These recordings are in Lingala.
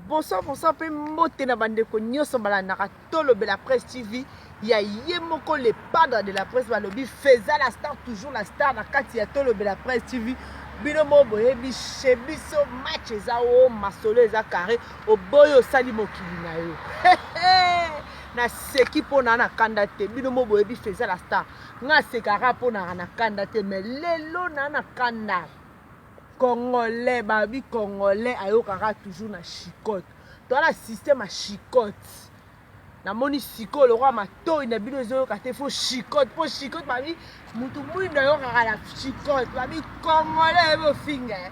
Bonsoir, bonsoir mpe mbote na bandeko nyonso balandaka Tolobela Presse TV ya ye moko le padre de la presse. Balobi Feza la star, toujours la star na kati ya Tolobela Presse TV. Bino moko boyebi chez biso match eza o masolo eza carré, oboyi osali mokili na yo. Naseki mpo na na kanda te, bino moko boyebi Feza la star. Nga asekaka mpo na na kanda te, mais lelo na na kanda. Congolais, babi congolais ayokaka toujours na chicote. Toza na système ya chicote. Namoni sikoyo lokola matoi na bino ezoyoka te, fo chicote mpo chicote babi mutu mwindo ayokaka na chicote. Babi congolais oyebi ofinga, eh?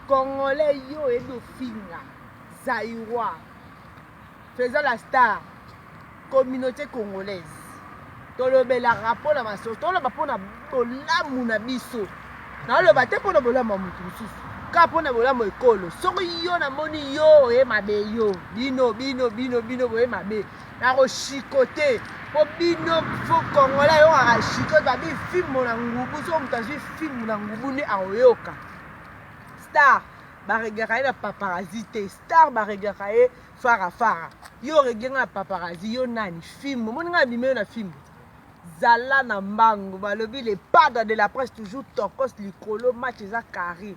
Congolais yo oyebi ofinga Zaïrois. Feza la star, communauté congolaise tolobelaka mpo na maso, toloba mpo na bolamu na biso. Naloba te mpo na bolamu ya moto mosusu, kaka mpo na bolamu ekolo. Soki yo namoni yo oye mabe, yo bino bino bino bino boye mabe, nakoshikote mpo bino fo congolais ayokaka shikote. Babi fimbo na ngubu, soki moto azwi fimbo na ngubu nde akoyoka. Star bareglaka ye na paparazzi te, star bareglaka ye fara fara. Yo oregle nga na paparazzi, yo nani? Fimbo omoni nga abima yo na fimbo. Zala na mbangu, balobi le padre de la presse toujours tokos likolo, match eza carré.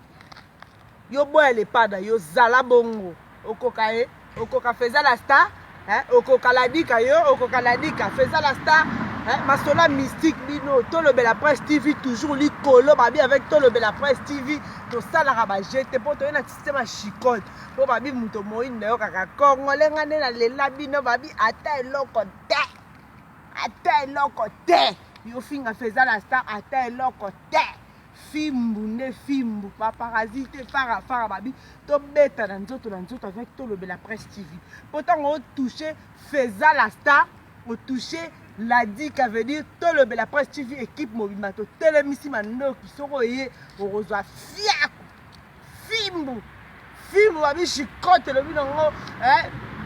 Yo boya le padre, yo zala bongo, okoka ye, okoka Feza la star, eh, okoka ladika yo, okoka ladika Feza la star, eh, masolo mystique bino. Tolobela Presse TV toujours likolo, babi avec Tolobela Presse TV tosalaka ba jete mpo toye na système ya chicote mpo babi moto moyindo ayokaka congolais. Nga nde nalela bino, babi ata eloko te, ata eloko te. Yo finga Feza la star, ata eloko te. Fimbu nde fimbu, paparazzi te, fara fara. Babi tobeta na nzoto na nzoto avec Tolobela Presse TV mpo ntango otouche Feza la star, otouche Ladika, veut dire Tolobela Presse TV équipe mobimba totelemisi mandoki. Soki oye okozwa fiaku fimbu fimbu, babi chicote elobi nango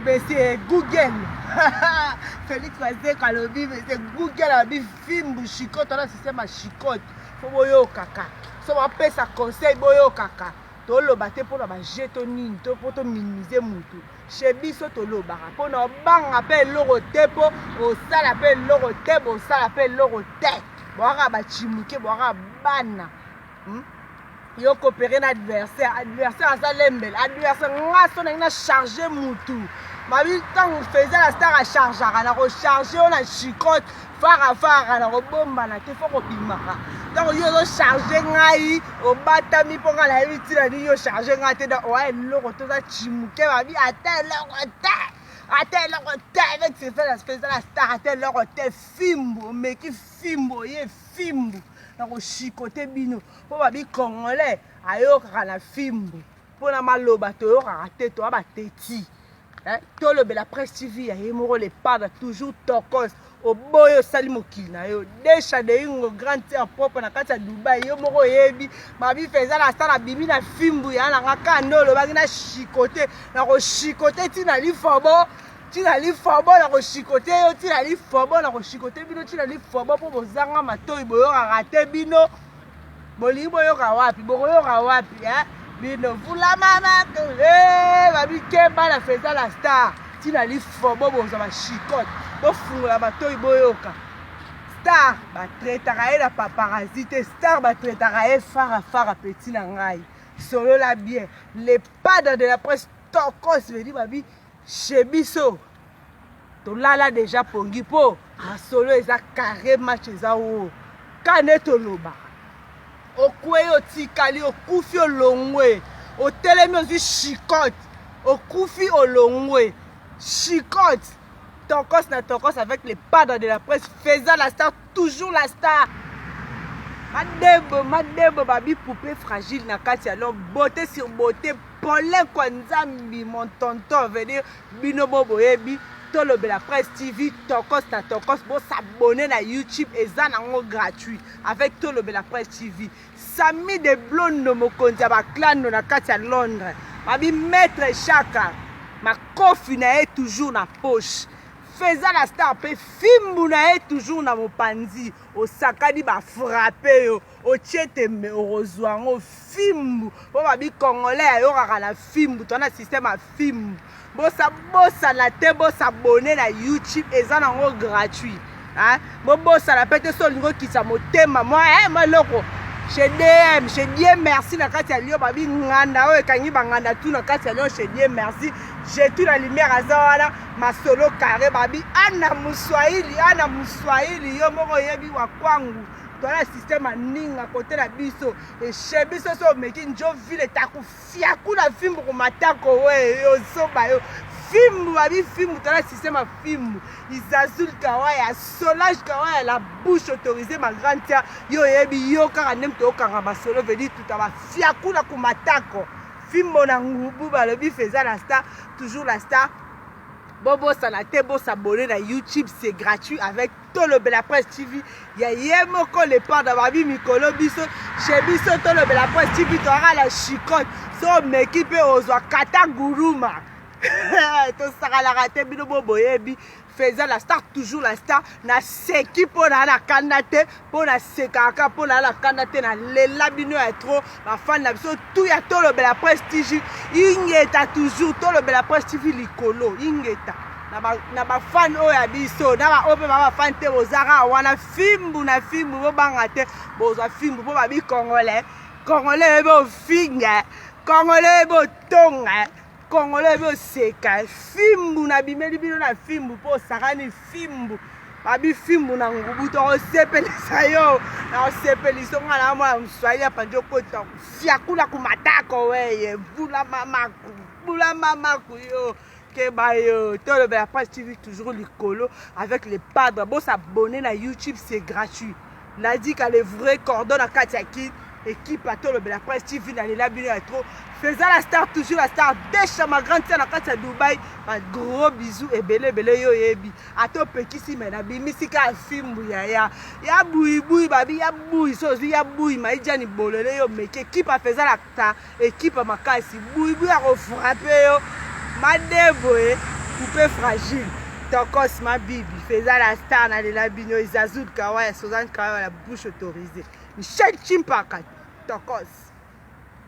monsieur Google Félix Wazekwa alobi monsieur Google alobi fimbu chicote wana système ya chicote. Fo boyokaka, so bapesa conseil boyokaka. Toloba te mpona baje to nini to mpo tominimize mutu. Chez biso tolobaka mpona obanga mpe eloko te, mpo osala mpe eloko te, bosala mpe eloko te, boyaka bachimuke, boyaka bana, Yo coopérer na adversaire, adversaire aza lembele, adversaire nga so nangi na charge mutu. Babi ntango Feza la star achargeaka, na kocharge yo na chicote fara fara, na kobombana te, fo kobimaka. Ntango yo ozocharge ngai obatami mpo ngai nayebi ntina nini yo charge ngai te. Donc oya eloko toza chimuke, babi ata eloko te, ata eloko te avec Feza la star, ata eloko te. Fimbu omeki fimbu, oye fimbu na koshikote bino mpo babi congolais ayokaka na fimbu mpo na maloba toyokaka te, toya bateti, eh? Tolobela Presse TV ya ye moko le padre toujours tokos. Oboyi osali mokili na yo. Desha de ingo grande sœur propre na kati ya Dubai, yo moko oyebi babi Feza la star abimi na fimbu ya nanga kaka nde olobaki na shikote, na koshikote ntina lifobo, ntina lifobo, na koshikote yo ntina lifobo, na koshikote bino ntina lifobo mpo bozanga matoi boyokaka te. Bino bolingi boyoka wapi? Bokoyoka wapi, eh? Bino vulamama babi kemba na Feza la star ntina lifobo, bozwa bashikote, bofungola matoi boyoka. Star batraitaka ye na paparazzi te, star batraitaka ye fara fara. Petit na ngai, solola bien le padre de la presse tokos vedi. Babi chez biso tolala deja pongi mpo masolo eza carré, match eza wo ka nde tolobaka. Okwei, otikali, okufi, olongwe, otelemi, ozwi chicote, okufi, olongwe, chicote. Tokos na tokos avec le padre de la presse Feza la star, toujours la star. Madebo madebo, babi poupée fragile na kati ya l'homme, beauté sur beauté. Paulin kwa Nzambi, mon tonton, veut dire bino bo boyebi Tolobela Presse TV tokos na tokos. Bosabone na YouTube, eza nango gratuit avec Tolobela Presse TV. Sami de Blondo, mokonzi ya baklando na kati ya Londres, babi maître Chaka, makofi na ye toujours na poche. Feza la star mpe fimbu na ye toujours na mopanzi. Osakani ba frappe yo, otie tembe okozwa yango fimbu. Mpo babi congolais ayokaka na fimbu, to na système ya fimbu. Bosa bosana te, bosabone na YouTube, eza nango gratuit. Hein? Bobosana mpe te so olingi okitisa motema mwa eh, mwa eloko chez DM, chez Dieu merci na kati ya Lyon, babi nganda oyo ekangi banganda tu na kati ya Lyon, chez Dieu merci. J'ai tout la lumière aza wana masolo carré babi ana muswahili, ana muswahili yo moko oyebi wa kwangu tola système aninga kote na biso eshe biso so omeki njo ville takufiakula fimbu kumatako we yo zoba yo fimbu babi fimbu tola système ya fimbu Izazul Kawaya Solange Kawaya la bouche autorisée ma grande tia yo oyebi yo kaka nde moto okanga masolo vedi tuta bafiakula kumatako fimbo na ngubu balobi feza la star toujours la star. Bobosana te bosabone na YouTube, c'est gratuit avec Tolobela Presse TV ya ye moko le panda babi mikolo biso chez biso Tolobela Presse TV toyaka la chicote so omeki mpe ozwa kata guruma tosakalaka te bino bo boyebi Feza la star toujours la star. Naseki mpo na na kanda te, mpo nasekaka mpo na na kanda te, nalela bino ya trop bafani na biso tu ya Tolobela Presse TV. Ingeta toujours Tolobela Presse TV likolo, ingeta na bafani oyo ya biso na baoyo mpe ba bafani te, bozaka wana fimbu na fimbu, bobanga te bozwa fimbu mpo babi congolais, congolais oyebi ofinga, congolais oyebi otonga, congolais oyebi oseka. Fimbu nabimeli bino na fimbu mpo osakani fimbu babi fimbu na ngubu, tokosepelisa yo na kosepelisa nga na mwana moswahili apanzi okota fiakula kumatako weye vula mamaku bula mamaku yo keba yo. Tolobela Presse TV toujours likolo avec les padres. Bosabone na YouTube, c'est gratuit. Nadika le vrai cordon na kati ya ki équipe ya Tolobela Presse TV, nalela bino ya trop. Feza la star toujours la star, desha ma grande sœur na kati ya Dubai, ba gros bisous ebele ebele yo oyebi ata opekisi me nabimisi kaka fimbu yaya ya buibui babi ya bui so ozwi ya bui maijani bolole yo meki équipe ya Feza la star équipe ya makasi buibui ya kofrappe yo madeboye coupe fragile tokos ma bibi. Feza la star nalela bino. Izazul Kawaya, Sozan Kawaya la bouche autorisée, Michel Chimpaka tokos.